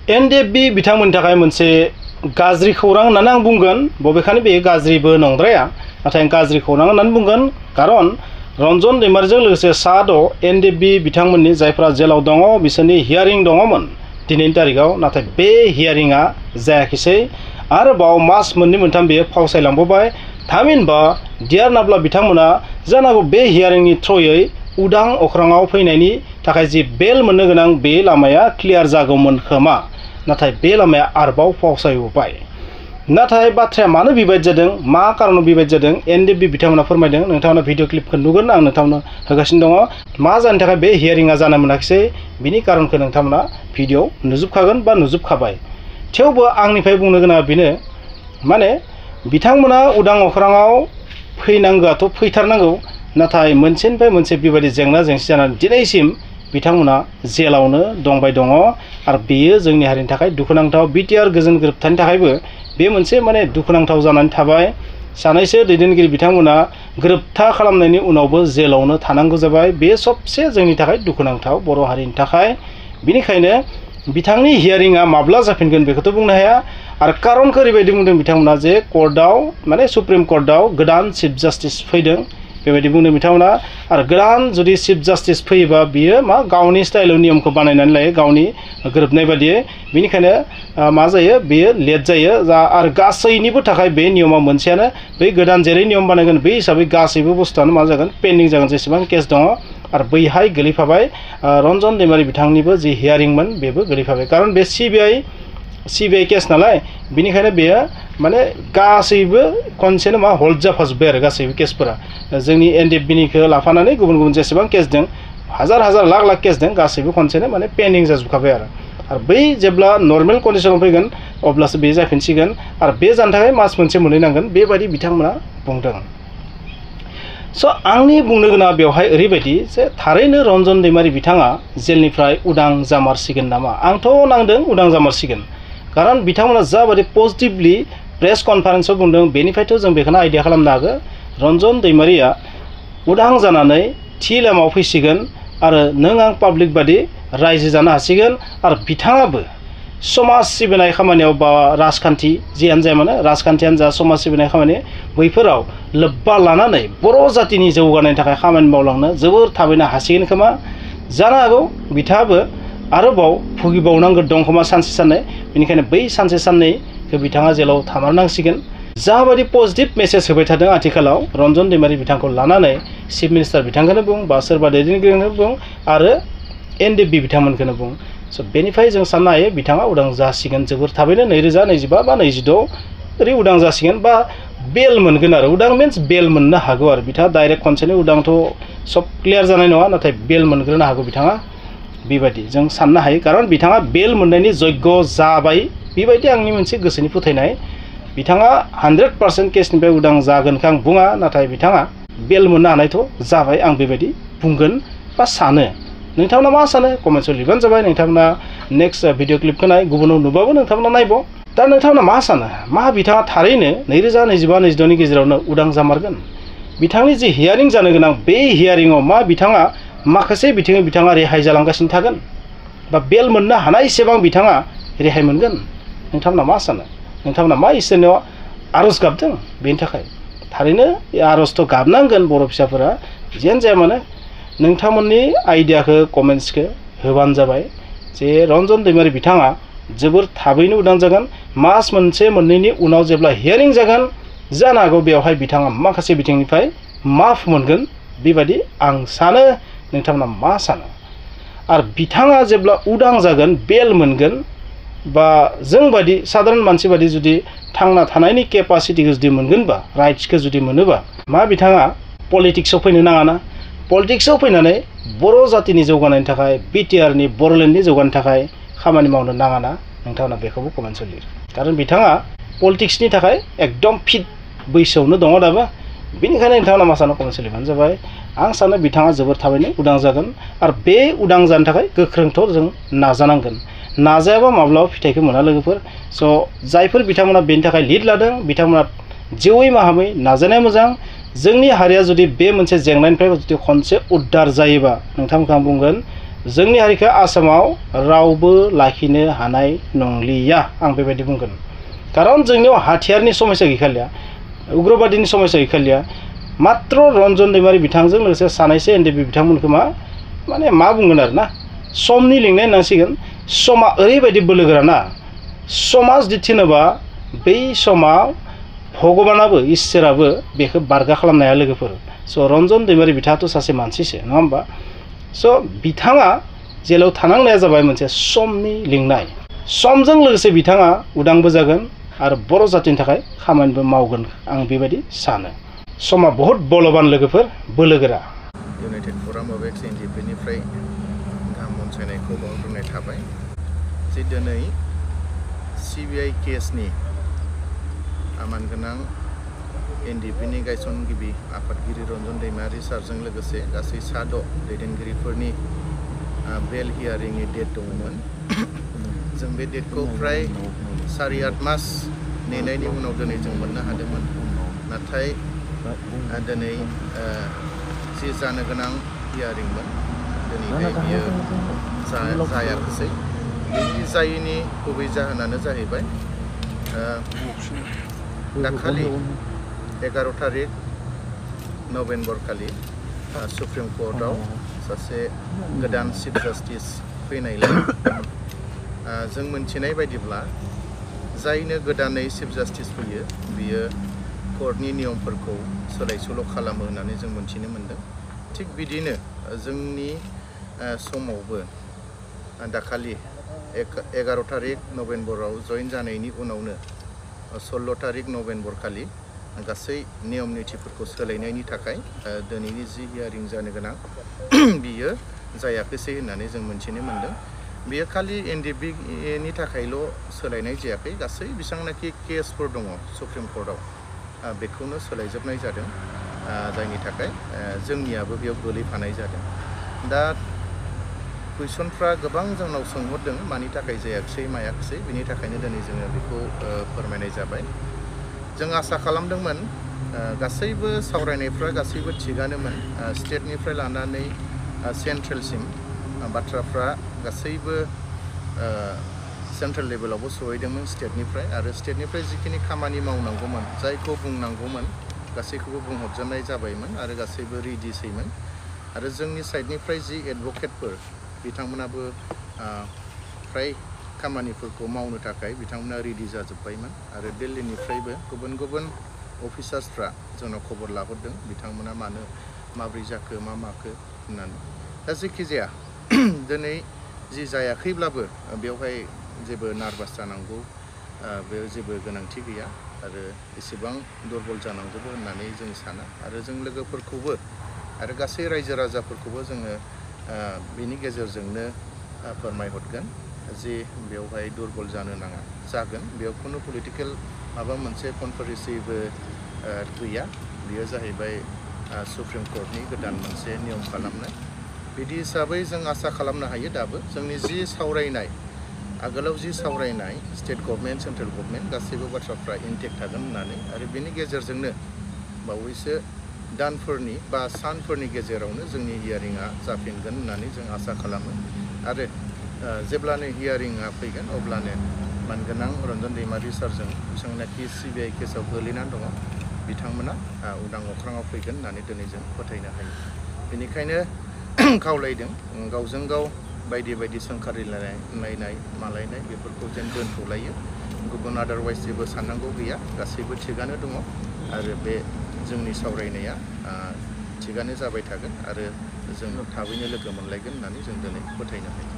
NDFB बिथांमोननि थाखाय मोनसे गाज्रि खौरां होननानै आं बुंगोन बबेखानि बे गाज्रिबो नंद्राया नाथाय गाज्रि खौरां होननानै बुंगोन खारन रन्जन दैमारिजों लोगोसे साद' एनडिएफबि बिथांमोननि जायफ्रा जेलाव दङ बिसोरनि हियारिं दङमोन दिनैनि तारिखाव नाथाय बे हियारिंआ जायाखिसै आरोबाव मास मोननै मोनथाम बेयो फावसायलांबाय थामहिनबा डिआर नाब्ला बिथांमोना जानांगौ बे हियारिंनि थ्रयै उदां अख्राङाव फैनायनि थाखाय जि बेल मोननो गोनां बे लामाया क्लियार जागौमोन खोमा नाथाय बे लामाया आरोबाव फावसायबोबाय नाथाय बाथ्राया मानो बेबायदि जादों मा कारनाव बेबायदि जादों एनडिएफबि बिथांमोना फोरमायदों नोंथांमोना भिडिअ क्लिपखौ नुगोन आं नोंथांमोननो होगासिनो दङ मा जानो थाखाय बे हियारिंआ जानो मोनाखिसै बिनि कारनखौ नोंथांमोना भिडिअ नुजोबखागोन बा नुजोबखाबाय थेवबो आंनिफ्राय बुंनो गोनाङा बेनो माने बिथांमोना उदां अख्राङाव फैनांगौआथ' फैथारनांगौ नाथाय मोनसेनिफ्राय मोनसे बेबायदि जेंना जेंसि जानानै दिनैसिम बिथांमोना जेलावनो दंबाय दङ आरो बेयो जोंनि हारिनि थाखाय दुखुनांथाव बिटिआर गोजोन गोरोबथानि थाखायबो बे मोनसे माने दुखुनांथाव जानानै थाबाय सानैसो दैदेनगिरि बिथांमोना गोरोबथा खालामनायनि उनावबो जेलावनो थानांगौ जाबाय बे सबसे जोंनि थाखाय दुखुनांथाव बर' हारिनि थाखाय बिनिखायनो बिथांनि हियारिंआ माब्ला जाफिनगोन बेखौथ' बुंनो हाया आरो कारनखौ ओरैबायदि बुंदों बिथांमोना जे कर्टआव माने सुप्रिम कर्टआव गोदान चिफ जास्टिस फैदों बेबायदि बुंदों बिथांमोना आरो गोदान जुदि चिफ जास्टिस फैयोबा बियो मा गावनि स्टाइलाव नियमखौ बानायनानै लायो गावनि गोरोबनाय बादियै बिनिखायनो मा जायो बेयो लेट जायो आरो गासैनिबो थाखाय बे नियमा मोनसेयानो बै गोदान जेरै नियम बानायगोन बै हिसाबै गासैबो बुस्थुआनो मा जागोन पेन्डिं जागोन जेसेबां केस दङ आरो बैहाय गोलैफाबाय रन्जन दैमारि बिथांनिबो जि हियारिंमोन बेबो गोलैफाबाय खारन बे सिबिआइ केस नालाय बिनिखायनो बेयो माने गासैबो खनसेनो मा हल्ड जाफाजोब्बाय आरो गासैबो केसफोरा जोंनि एनडिएफबिनिखौ लाफानानै गुबुन गुबुन जेसेबां केस दं हाजार हाजार लाख लाख केस दं गासैबो खनसेनो माने पेन्डिं जाजोबखाबाय आरो बै जेब्ला नर्मेल कन्डिशनाव फैगोन अब्लासो बे जाफिनसिगोन आरो बे जानो थाखाय मास मोनसे मोननै नांगोन बेबायदि बिथांमोना बुंदों स' आंनि बुंनो गोनां बेवहाय ओरैबायदि जे थारैनो रन्जन दैमारि बिथाङा जेलनिफ्राय उदां जामारसिगोन नामा आंथ' नांदों उदां जामारसिगोन खारन बिथांमोना जाबायदि पजिटिभलि प्रेस कनफारेन्सआव बुंदों बेनिफ्रायथ' जों बेखौनो आइडिया खालामनो हागोन रन्जन दैमारिया उदां जानानै थि लामायाव फैसिगोन आरो नों आं पाब्लिक बादि रायजो जानो हासिगोन आरो बिथाङाबो समाज सिबिनाय खामानियाव बा राजखान्थि जियानो जाया मानो राजखान्थियानो जा समाज सिबिनाय खामानि बैफोराव लोब्बा लानानै बर' जातिनि जौगानायनि थाखाय खामानि मावलांनो जोबोर थाबैनो हासिगोन खोमा जानो हागौ बिथाङाबो आरोबाव भुगिबावनांगौ दं खोमा सानसे साननै बेनिखायनो बै सानसे साननैखौ बिथाङा जेलाव थामारनांसिगोन जाबायदि पजिटिभ मेसेज होबाय थादों आथिखालाव रन्जन दैमारि बिथांखौ लानानै चिफ मिनिस्टार बिथांखौनो बुं बा सोरबा दैदेनगिरिखौनो बुं आरो एनडिएफबि बिथांमोनखौनो बुं स' बेनिफ्राय जों साननो हायो बिथाङा उदां जासिगोन जोबोर थाबैनो 2025 बा 26 ओरै उदां जासिगोन बा बेल मोनगोन आरो उदां मिन्स बेल मोननो हागौ आरो बिथाङा डाइरेक्ट खनसेनो उदांथ' सब क्लियार जानाय नङा नाथाय बेल मोनग्रोनो हागौ बिथाङा बेबायदि जों साननो हायो खारन बिथाङा बेल मोननायनि जग्य जाबाय बेबायदि आंनि मोनसे गोसोनि फोथायनाय बिथाङा 100% केसनिफ्राय उदां जागोनखौ आं बुङा नाथाय बिथाङा बेल मोननो हानायथ' जाबाय आं बेबायदि बुंगोन बा सानो नोंथांमोना मा सानो कमेन्ट्सआव लिरबानो जाबाय नोंथांमोना नेक्स्ट भिडिअ क्लिपखौ नाय गुबुनाव नुबाबो नोंथांमोना नायबाव दा नोंथांमोना मा सानो मा बिथाङा थारैनो 2025-26 नि गेजेरावनो उदां जामारगोन बिथांनि जि हियारिं जानो गोनां बे हियारिंआव मा बिथाङा माखासे बिथिङै बिथाङा रेहाय जालांगासिनो थागोन बा बेल मोननो हानायसेबां बिथाङा रेहाय मोनगोन नोंथांमोना मा सानो नोंथांमोना मा इसोरनियाव आरज गाबदों बेनि थाखाय थारैनो आरजथ' गाबनांगोन बर' फिसाफोरा जियानो जाया मानो नोंथांमोननि आइडियाखौ कमेन्ट्सखौ होबानो जाबाय जे रन्जन दैमारि बिथाङा जोबोर थाबैनो उदां जागोन मास मोनसे मोननैनि उनाव जेब्ला हियारिं जागोन जानो हागौ बेवहाय बिथाङा माखासे बिथिंनिफ्राय माफ मोनगोन बेबायदि आं सानो नोंथांमोना मा सानो आरो बिथाङा जेब्ला उदां जागोन बेल मोनगोन बा जों बायदि साधारन मानसि बायदि जुदि थांना थानायनि केपासिटिखौ जुदि मोनगोनबा राइट्सखौ जुदि मोनोबा मा बिथाङा पलिटिक्सआव फैनो नाङाना पलिटिक्सआव फैनानै बर' जातिनि जौगानायनि थाखाय बिटिआरनि बर'लेण्डनि जौगानायनि थाखाय खामानि मावनो नाङाना नोंथांमोना बेखौबो कमेन्ट्सआव लिर खारन बिथाङा पलिटिक्सनि थाखाय एकदम फिट बैसोआवनो दङ दाबो बेनिखायनो नोंथांमोना मा सानो कमेन्ट्सआव लिरबानो जाबाय आं सानो बिथाङा जोबोर थाबैनो उदां जागोन आरो बे उदां जानो थाखाय गोख्रोंथ' जों नाजानांगोन नाजायाबा माब्लाबा फिथाइखौ मोना लोगोफोर स' जायफोर बिथांमोना बेनि थाखाय लिड लादों बिथांमोना जिउयै माहामै नाजानाया मोजां जोंनि हारिया जुदि बे मोनसे जेंनानिफ्राय जुदि खनसे उद्धार जायोबा नोंथांमोनखौ आं बुंगोन जोंनि हारिखौ आसामाव रावबो लाखिनो हानाय नंलिया आं बेबायदि बुंगोन खारन जोंनियाव हाथियारनि समस्या गैखालिया उग्रबादिनि समस्या गैखालिया मात्र रन्जन दैमारि बिथांजों लोगोसे सानैसो एनडिएफबि बिथांमोनखौ माने मा बुंगोन आरोना समनि लिंनाय होननांसिगोन समा ओरैबायदि बोलोगोरा ना समा जुदि थिनोबा बै समाव भगबानाबो इसोराबो बेखौ बारगा खालामनो हाया लोगोफोर स' रन्जन दैमारि बिथाङाथ' सासे मानसिसो नङा होमबा स' बिथाङा जेलाव थानांनाया जाबाय मोनसे समनि लिंनाय समजों लोगोसे बिथाङा उदांबो जागोन आरो बर' जातिनि थाखाय खामानिबो मावगोन आं बेबायदि सानो समा बहुत बलबान लोगोफोर बोलोगोरा इउनाइटेड फराम अफ एक्स एनडिएफबिनिफ्राय गाहाम अनसायनायखौ बावहरनाय थाबाय जे दिनै सिबिआइ केसनि मानगोनां एनडिएफबिनि गायसनगिरि आफादगिरि रन्जन दैमारि सारजों लोगोसे गासै 6 दैदेनगिरिफोरनि बेल हियारिंनि डेट दङमोन जों बे डेटखौ फ्राय 7-8 मास नेनायनि उनाव दिनै जों मोननो हादोंमोन नाथाय दिनै जि जानो गोनां हियारिंमोन दिनैहाय बियो जायाखिसै बिनि जायैनि गुबै जाहोनानो जाहैबाय दाखालि 11 थारिख नभेम्बर खालि सुप्रिम कर्टआव सासे गोदान चिफ जास्टिस फैनायलाय जों मोनथिनाय बायदिब्ला जायनो गोदानै चिफ जास्टिस फैयो बियो कर्टनि नियमफोरखौ सोलाय-सोल' खालामो होननानै जों मोनथिनो मोनदों थिग बिदिनो जोंनि समावबो दाखालि 11 थारिख नभेम्बराव जइन जानायनि उनावनो 16 थारिख नभेम्बर खालि गासै नियम निथिफोरखौ सोलायनायनि थाखाय दिनैनि जि हियारिं जानो गोनां बियो जायाखैसै होननानै जों मोनथिनो मोनदों बेयो खालि एनडिएफबिनि थाखायल' सोलायनाय जायाखै गासै बेसेबांनाखि केसफोर दङ सुप्रिम कर्टआव बेखौनो सोलायजोबनाय जादों जायनि थाखाय जोंनियाबो बेयाव गोलैफानाय जादों दा कुइसनफ्रा गोबां जोंनाव सोंहरदों मानि थाखाय जायाखिसै मायाखिसै बिनि थाखायनो दिनै जोङो बेखौ फोरमायनाय जाबाय जों आसा खालामदोंमोन गासैबो सावरायनायफ्रा गासैबो थिगानोमोन स्टेटनिफ्राय लानानै सेन्ट्रेलसिम बाथ्राफ्रा गासैबो सेन्ट्रेल लेभेलावबो सहैदोंमोन स्टेटनिफ्राय आरो स्टेटनिफ्राय जिखिनि खामानि मावनांगौमोन जायखौ बुंनांगौमोन गासैखौबो बुंहरजोबनाय जाबायमोन आरो गासैबो रेडिसैमोन आरो जोंनि साइडनिफ्राय जि एडभकेटफोर बिथांमोनाबो फ्राय खामानिफोरखौ मावनो थाखाय बिथांमोना रेडि जाजोब्बायमोन आरो दिल्लीनिफ्रायबो गुबुन गुबुन अफिसार्सफ्रा जोंनाव खबर लाहरदों बिथांमोना माब्रै जाखो मा माखो होननानै दा जेखि जाया दिनै जि जायाखैब्लाबो बेवहाय जेबो नार्भास जानांगौ बेयाव जेबो गोनांथि गैया आरो एसेबां दुरबल जानांगौबो होननानै जों साना आरो जों लोगोफोरखौबो आरो गासै रायजो राजाफोरखौबो जोङो बेनि गेजेरजोंनो फोरमायहरगोन जे बेवहाय दुरबल जानो नाङा जागोन बेयाव खुनु पलिटिकेल माबा मोनसे कनस्पिरेसिबो गैया बेयो जाहैबाय सुप्रिम कर्टनि गोदान मोनसे नियम खालामनाय बिदि हिसाबै जों आसा खालामनो हायो दाबो जोंनि जि सावरायनाय आगोलाव जि सावरायनाय स्टेट गभर्नमेन्ट सेन्ट्रेल गभर्नमेन्ट गासैबो बाथ्राफ्रा इनटेक्ट थागोन होननानै आरो बेनि गेजेरजोंनो बावैसो दानफोरनि बा सानफोरनि गेजेरावनो जोंनि हियारिंआ जाफिनगोन होननानै जों आसा खालामो आरो जेब्लानो हियारिंआ फैगोन अब्लानो मानगोनां रन्जन दैमारि सारजों बेसेबांनाखि सिबिआइ केसआव गोलैनानै दङ बिथांमोना उदां अख्राङाव फैगोन होननानै दिनै जों फोथायनो हायो बेनिखायनो खावलायदों गावजों गाव बायदि बायदि सोंखारिलायनाय मालायनाय बेफोरखौ जों दोनथ'लायो गुबुन आदारवाइज जेबो साननांगौ गैया गासैबो थिगानो दङ आरो बे जोंनि सावरायनाया थिगानो जाबाय थागोन आरो जों थाबैनो लोगो मोनलायगोन होननानै जों दिनै फोथायनो हायो